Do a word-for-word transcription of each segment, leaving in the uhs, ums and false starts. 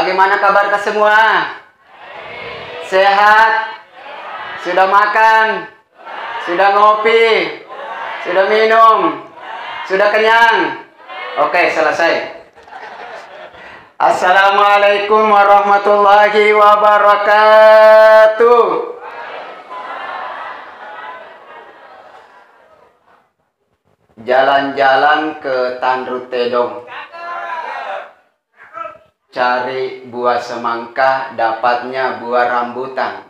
Bagaimana kabarnya semua? Sehat? Sudah makan? Sudah ngopi? Sudah minum? Sudah kenyang? Oke, selesai. Assalamualaikum warahmatullahi wabarakatuh. Jalan-jalan ke Tanru Tedong. Cari buah semangka, dapatnya buah rambutan.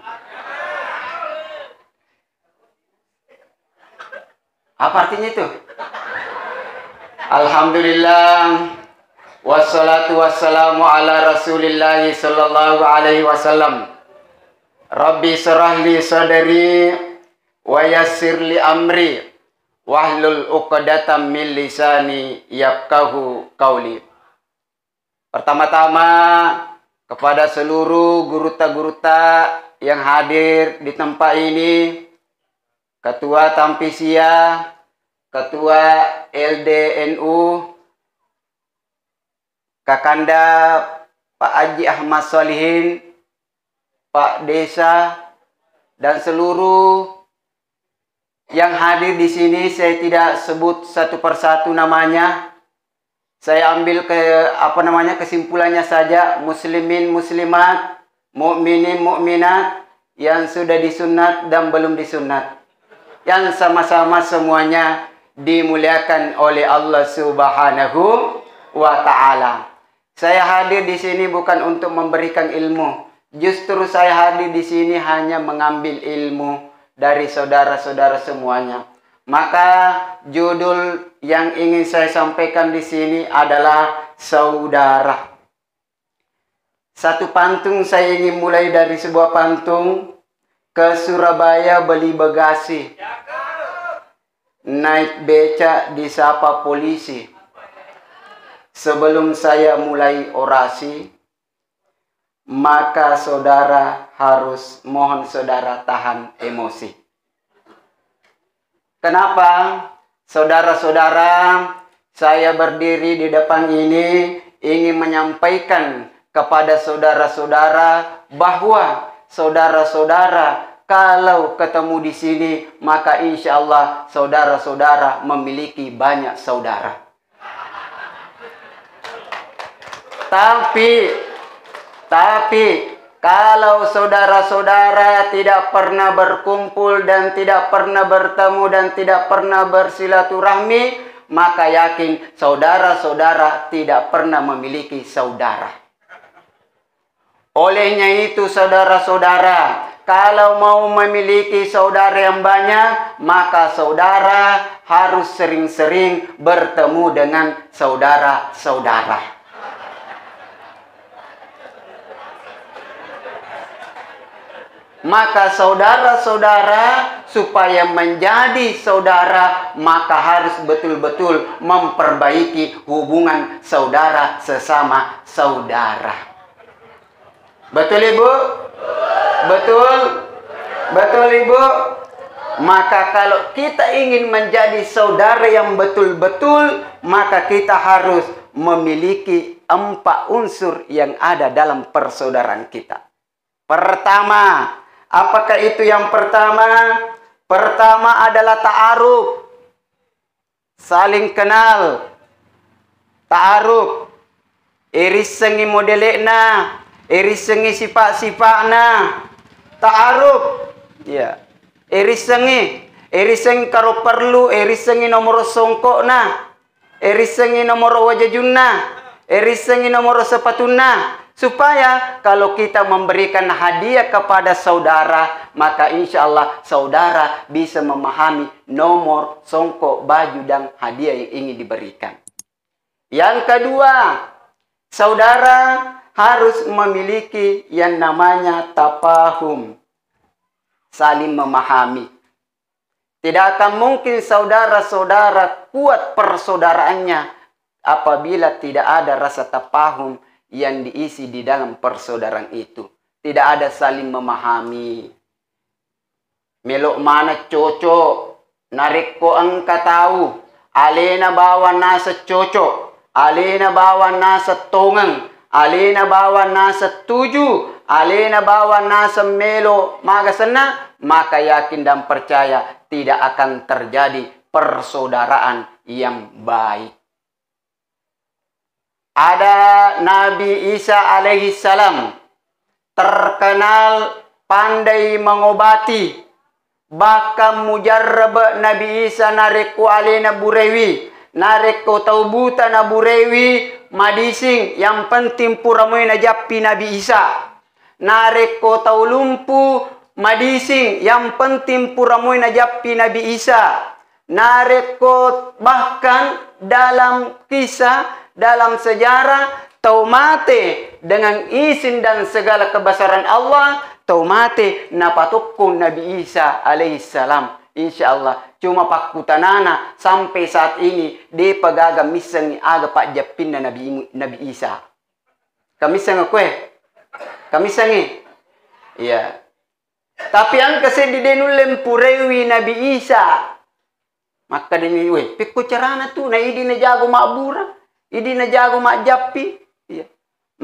Apa artinya itu? Alhamdulillah. Wassalatu wassalamu ala Rasulillahi sallallahu alaihi wasallam. Rabbi syrah li sadri wa yassir li amri wahlul uqdatam min lisani yafqahu qauli. Pertama-tama, kepada seluruh gurutta-gurutta yang hadir di tempat ini, Ketua Tampisia, Ketua L D N U, Kakanda Pak Haji Ahmad Solihin, Pak Desa, dan seluruh yang hadir di sini, saya tidak sebut satu persatu namanya. Saya ambil ke, apa namanya, kesimpulannya saja, muslimin muslimat, mukminin mukminat, yang sudah disunat dan belum disunat, yang sama-sama semuanya dimuliakan oleh Allah Subhanahu wa Ta'ala. Saya hadir di sini bukan untuk memberikan ilmu. Justru saya hadir di sini hanya mengambil ilmu dari saudara-saudara semuanya. Maka judul yang ingin saya sampaikan di sini adalah saudara. Satu pantun saya ingin mulai dari sebuah pantun, ke Surabaya beli bagasi. Naik beca disapa polisi. Sebelum saya mulai orasi, maka saudara harus mohon saudara tahan emosi. Kenapa? Saudara-saudara, saya berdiri di depan ini ingin menyampaikan kepada saudara-saudara bahwa saudara-saudara kalau ketemu di sini, maka insya Allah saudara-saudara memiliki banyak saudara. Tapi, tapi, kalau saudara-saudara tidak pernah berkumpul dan tidak pernah bertemu dan tidak pernah bersilaturahmi, maka yakin saudara-saudara tidak pernah memiliki saudara. Olehnya itu, saudara-saudara, kalau mau memiliki saudara yang banyak, maka saudara harus sering-sering bertemu dengan saudara-saudara. Maka saudara-saudara, supaya menjadi saudara, maka harus betul-betul memperbaiki hubungan saudara sesama saudara. Betul, Ibu? Betul? Betul, Ibu? Maka kalau kita ingin menjadi saudara yang betul-betul, maka kita harus memiliki empat unsur yang ada dalam persaudaraan kita. Pertama, apakah itu yang pertama? Pertama adalah ta'aruf. Saling kenal, ta'aruf, irissengngi modele'na, irissengngi sipa-sipa'na, ta'aruf, iya, irissengngi, irissengngi karo perlu, irissengngi nomoro songko'na, irissengngi nomoro wajajunna, irissengngi nomoro sepatunna, supaya kalau kita memberikan hadiah kepada saudara, maka insya Allah saudara bisa memahami nomor songkok, baju, dan hadiah yang ingin diberikan. Yang kedua, saudara harus memiliki yang namanya tafahum, saling memahami. Tidak akan mungkin saudara-saudara kuat persaudaraannya apabila tidak ada rasa tafahum yang diisi di dalam persaudaraan itu. Tidak ada saling memahami. Melo' maneng cocok, narekko engka tau alena bawang naseng cocok, alena bawang naseng tongeng, alena bawang naseng tuju, alena bawang naseng melo maga senna, maka yakin dan percaya tidak akan terjadi persaudaraan yang baik. Ada Nabi Isa alaihi salam, terkenal pandai mengobati. Bahkan mujarrab Nabi Isa narekko alena burewi, narekko tau buta naburewi madising, yang penting pura moi najappi Nabi Isa. Narekko tau lumpu madising, yang penting pura moi najappi Nabi Isa. Narekko bahkan dalam kisah, dalam sejarah, tau mate dengan izin dan segala kebesaran Allah, tau mate napatokkong Nabi Isa alaihissalam. Insya Allah, cuma pakkutanana sampai saat ini depa gaga missengi aga pajjappinna Nabi, Nabi Isa. Kamisseng koe? Kamissengi? Iya. Tapi engka seddi de nulle mpurewi Nabi Isa. Makkedani, "Weh, pekko carana tu, na idi najago mabbura, idi najago majjappi." Iya.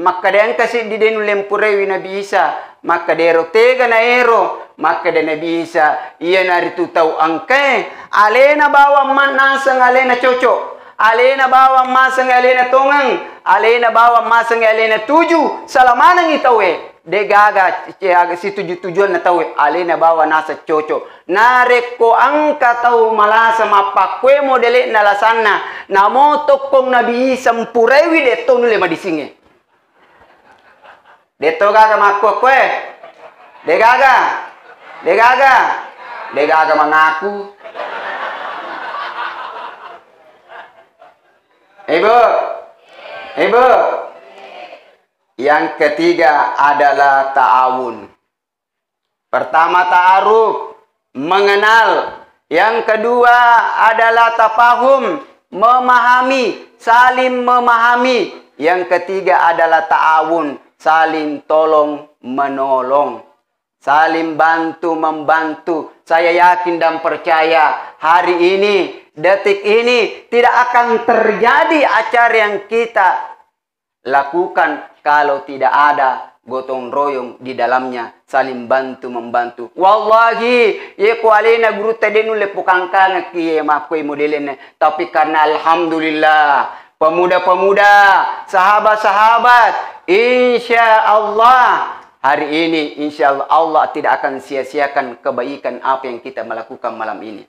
Makkeda engka seddi de nulle mpurewi Nabi Isa. Makkeda ero tega na ero. Makkeda Nabi Isa, "Iyanaritu tau engkae, alena bawang ma-, naseng alena cocok, alena bawang maseng alena tongeng, alena bawang maseng alena tuju, sala manengi tauwe." Degaga, degaga situju-tujuanna tauwe, alena bawang naseng cocok. Narekko engka tau malasa mappakkue modele'na lasanna, namo tokkong Nabi Isa mpurewi, de to nulle madisingnge. De to gaga makkue-kue? De gaga? De gaga? De gaga mangaku? Ibu? Ibu? Yang ketiga adalah ta'awun. Pertama, ta'aruf, mengenal. Yang kedua adalah tafahum, memahami, saling memahami. Yang ketiga adalah ta'awun, saling tolong menolong, saling bantu membantu. Saya yakin dan percaya hari ini, detik ini, tidak akan terjadi acara yang kita lakukan kalau tidak ada gotong royong di dalamnya, saling bantu membantu. Wallahi, ye ko alena gurutta de nulle pukangkangekki ye makkoi modelena, tapi karena alhamdulillah, pemuda-pemuda, sahabat-sahabat, insya Allah hari ini, insya Allah, Allah tidak akan sia-siakan kebaikan apa yang kita melakukan malam ini.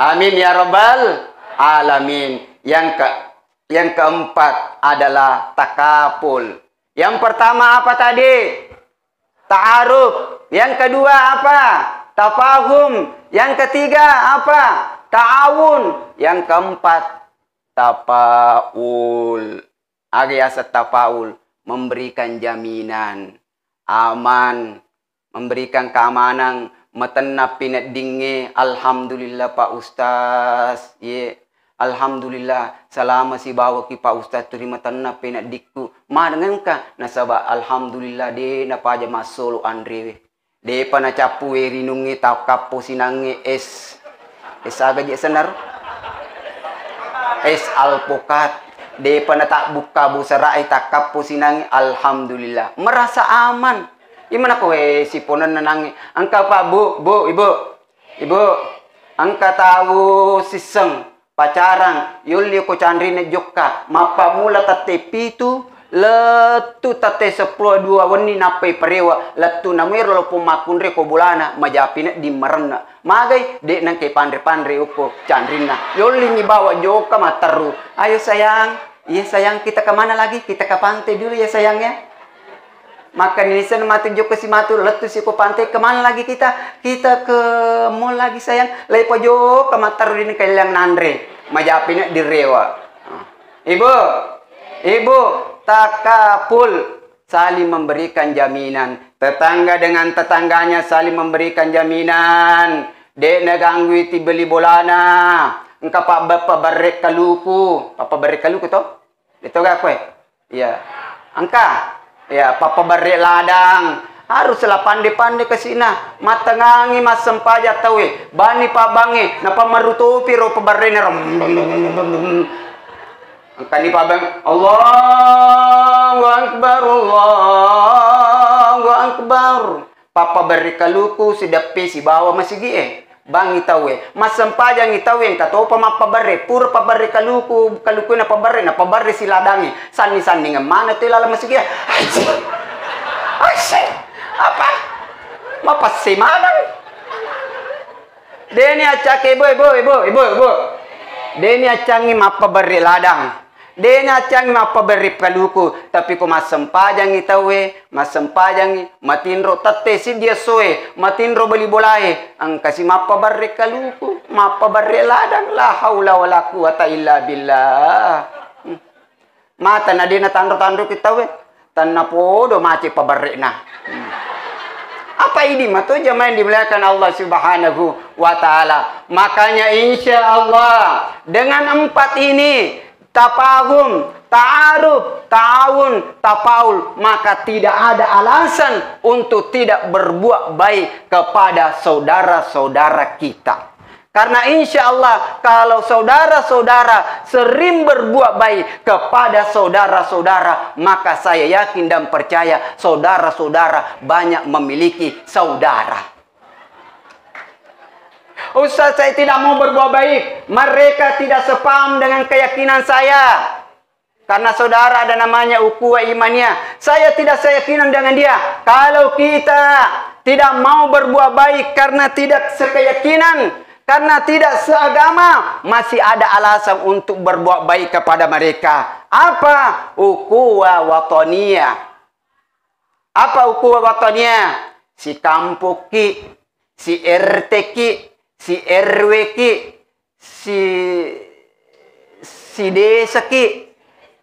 Amin ya rabbal alamin. Yang ke, yang keempat adalah takapul. Yang pertama apa tadi? Ta'aruf. Yang kedua apa? Tafahum. Yang ketiga apa? Ta'awun. Yang keempat, tafaul. Aga yaseng tafaul? Memberikan jaminan, aman, memberikan keamanan, matenna peneddingnge, "Alhamdulillah, Pak Ustaz, ye, alhamdulillah, salama sibawaki, Pak Ustaz, tu ri matenna peneddikku." Madengengka, nasaba alhamdulillah, de napaja massolo anrewe. Depa nacappu werinungnge, takkappo sinangnge es. Es aga je senaro? Es alpokat. Depa natabbukka busarae, takkappo sinangnge, alhamdulillah. Merasa aman. Imana ko, eh, siponenna nangnge. Engka, Pak, Bu, Bu, Ibu. Ibu, engka tau sisseng pacarang, yolli ko canrine jokka, mappammula tette pitu, lettu tette seppulo dua wenni nappai parewa, lettu namuero loppo makkunrai ko bolana, majapi nedding marenna. Magai, de nengke panre-panre okko canrinna. Yolli ni bawa jokka matteru. "Ayo sayang, iya sayang, kita ke mana lagi? Kita ke pantai dulu ya sayang ya." Makkani lisenna matu jokka si matu, lettu si ko pantai, "Kemana lagi kita?" "Kita ke mall lagi sayang." Lai pajokka matteru dini kailang nanre. Majapi nedding rewa. Ibu, ibu, takapul, saling memberikan jaminan. Tetangga dengan tetangganya saling memberikan jaminan. De naganggui tibeli bolana. Engka pabba-, paberre kaluku. Pabberre kaluku to? De to ga koe? Iya. Engka? Iya, pappaberre ladang. Harus la pande-pande kasina. Mattengangi massempajang tauwe. Bani pabbangnge, napammaru topi ro paberrena ro. Engkani pabbang, Allah. Allahu Akbar, Allahu Akbar. Pappaberri kaluku sideppe sibawa masigi'e. Bangngi tauwe, massempajangngi tauwe, engka topa mappaberre, pura paberre kaluku, kalukue napaberre, napaberre siladangnge, sanni-sanningeng maneng te laleng masigi'e. Asik. Asik. Apa? Mapesse maneng. Deni accake, ibu, ibu, ibu, ibu, ibu. Deni accangngi mappaberre ladang. Dé nacangngi mappaberri kaluku, tapi ko massempajangngi tauwé, massempajangngi, matinro tette siddi essoé, matinro bali bolaé, engkasi mappaberri kaluku, mappaberri ladang, la haula wala quwata illa billah. Hmm. Mata na dé natanro-tanroki tauwé, tennapodo macé paberri'na. Hmm. Apa idi mato jamaah yang dimuliakan Allah Subhanahu wa Ta'ala? Makanya, insya Allah, dengan empat ini, tafahum, ta'aruf, ta'awun, tafaul, maka tidak ada alasan untuk tidak berbuat baik kepada saudara-saudara kita. Karena insya Allah, kalau saudara-saudara sering berbuat baik kepada saudara-saudara, maka saya yakin dan percaya saudara-saudara banyak memiliki saudara. Ustaz, saya tidak mau berbuat baik. Mereka tidak sepaham dengan keyakinan saya. Karena saudara ada namanya ukhuwah imaniyah. Saya tidak seyakinan dengan dia. Kalau kita tidak mau berbuat baik karena tidak sekeyakinan, karena tidak seagama, masih ada alasan untuk berbuat baik kepada mereka. Apa? Ukhuwah wataniyah. Apa ukhuwah wataniyah? Sikampokki, si R T ki, si R W ki, si, si desa ki.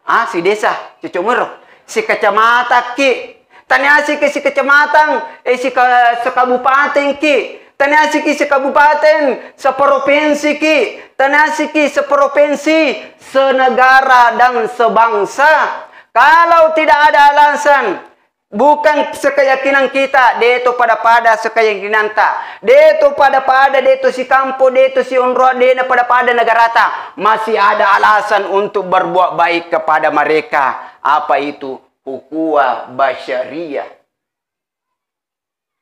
Ah, si desa, cocok mero. Si kecamatan ki. Taniasiki si kecamatan, eh, si ka-, sekabupaten ki. Taniasiki sekabupaten, seprovinsi ki. Taniasiki seprovinsi, senegara dan sebangsa. Kalau tidak ada alasan, bukan sekeyakinan kita, deto pada-pada sekeyakinanta, deto pada-pada, deto sikampo, deto sionroa, dena pada-pada negarata, masih ada alasan untuk berbuat baik kepada mereka. Apa itu? Ukhuwah basyariah.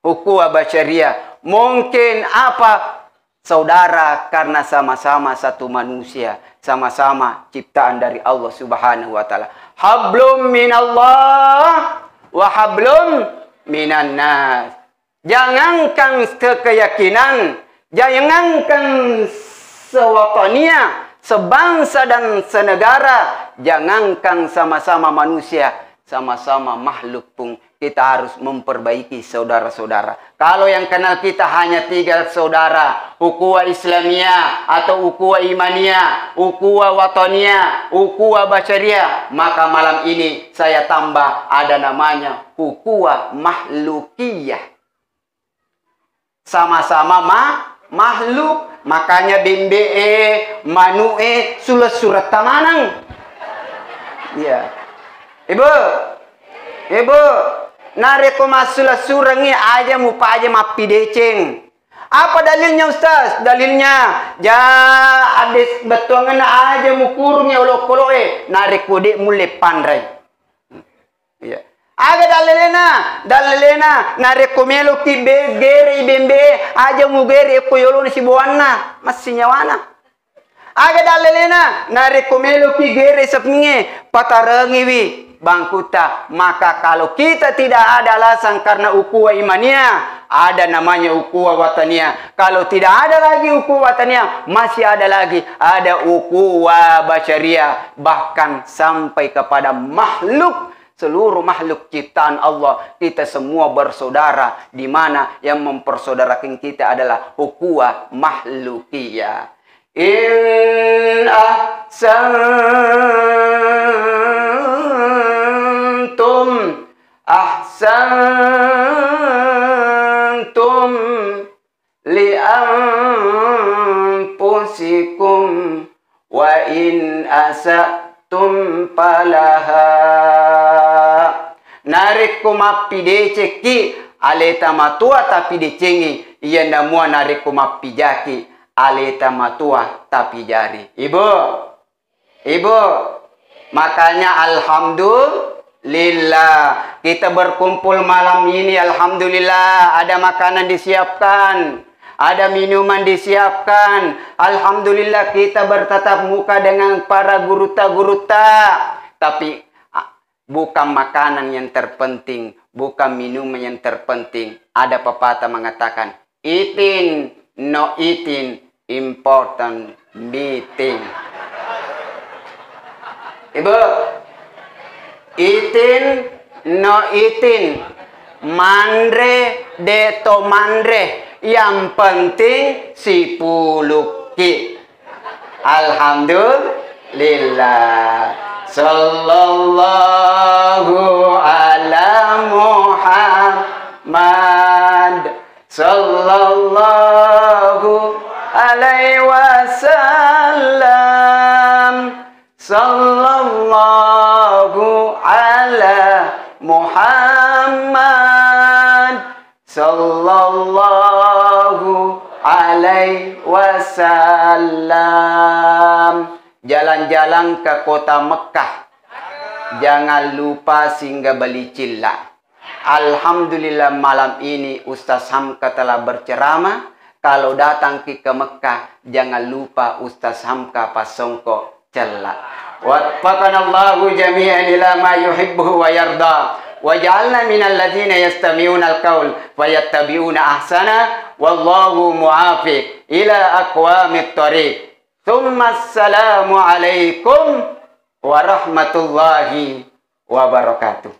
Ukhuwah basyariah. Mungkin apa? Saudara karena sama-sama satu manusia, sama-sama ciptaan dari Allah Subhanahu wa Ta'ala. Hablum minallah wa hablum minannas. Jangankan sekeyakinan, jangankan sewataniah, sebangsa dan senegara, jangankan sama-sama manusia, sama-sama makhluk pun kita harus memperbaiki saudara-saudara. Kalau yang kenal kita hanya tiga saudara, ukhuwah Islamiyah atau ukhuwah imaniyah, ukhuwah wataniyah, ukhuwah basyariah, maka malam ini saya tambah ada namanya ukhuwah makhlukiyah. Sama-sama ma-, makhluk, makanya bembe'e, manu'e, sula-suretta maneng. Iya. Ibu, ibu, narekko massula-surengngi, aja mupaja mappideceng. Apa dalilnya, Ustaz? Dalilnya, ja, abis bettuangenna aja mukurungngi olokolo'e, narekko de' mulle panrai. Iya. Aga dallelena? Dallelena, narekko meloki be-, gere bembe, aja mugere ko yolona sibawanna, massi nyawana. Aga dallelena? Narekko meloki gere sapingnge, patarengiwi bangkutta. Maka kalau kita tidak ada alasan karena ukhuwah imaniyah, ada namanya ukhuwah wataniyah. Kalau tidak ada lagi ukhuwah wataniyah, masih ada lagi, ada ukhuwah basyariah, bahkan sampai kepada makhluk, seluruh makhluk ciptaan Allah, kita semua bersaudara, di mana yang mempersaudarakan kita adalah ukhuwah makhlukiyah. In ahsantum, ahsantum li anfusikum wa in asa'tum falaha. Narekko mappidecekki, aleta matua tapidecengi, iya namua narekko mappijaki, aleta matua tapijari. Ibu, Ibu, makanya alhamdulillah. Lillah. Kita berkumpul malam ini, alhamdulillah, ada makanan disiapkan, ada minuman disiapkan. Alhamdulillah, kita bertatap muka dengan para gurutta-gurutta. Tapi, a-, bukan makanan yang terpenting, bukan minuman yang terpenting. Ada pepatah mengatakan, "Itin, no itin, important meeting." Ibu, itin, no itin, manre, de to manre, yang penting sipulukki. Alhamdulillah. Sallallahu ala Muhammad. Sallallahu alaihi wasallam. Sallallahu ala Muhammad. Sallallahu alaihi wasallam. Jalan-jalan ke kota Mekah. Jangan lupa singgah beli cilla. Alhamdulillah, malam ini Ustaz Hamka telah berceramah. Kalau datang ki ke Mekah, jangan lupa Ustaz Hamka pasongko cella. Waffaqanallahu jami'an ila ma yuhibbuhu wa yarda. Waj'alna minal ladzina yastami'unal qaul fayattabi'una ahsana. Wallahu muwaffiq ila aqwamit thariq. Tsumma assalamu alaikum warahmatullahi wabarakatuh.